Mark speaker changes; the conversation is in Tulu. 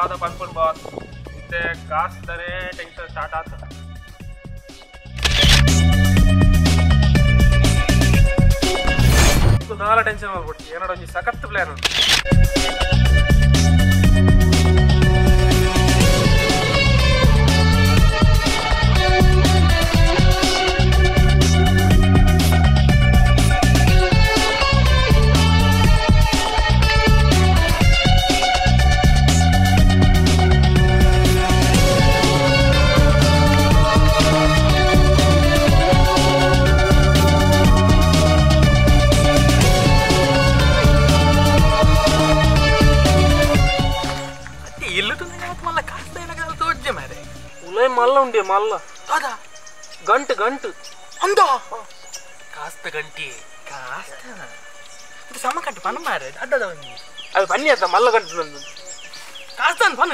Speaker 1: ದಾದ ಪನ್ಪುಂಡು ಬಾಸ್ ಇತ್ತೆ ಕಾಸ್ದನೇ ಟೆನ್ಷನ್ ಸ್ಟಾರ್ಟ್ ಆತ. ದಾಲ ಟೆನ್ಷನ್ ಮಾಡ್ಬಿಟ್ಟು ಏನಾರ ಒಂಜಿ ಸಖತ್ ಪ್ಲಾನ್ ಉಂಟು. ಮಲ್ಲ ಉಂಡೆ ಮಲ್ಲ ಗಂಟು ಗಂಟು
Speaker 2: ಅಂದ ಕಾಸ್ತ ಗಂಟಿ ಕಾಸ್ತ ಸಮ ಗಂಟು ಪನ್ ಮಾರೆ ಅಡ್ಡದ
Speaker 1: ಅದು ಬನ್ನಿ ಅಂತ ಮಲ್ಲ ಗಂಟು ನಂದು
Speaker 2: ಕಾಸ್ತ ಅಂತ ಪನ್.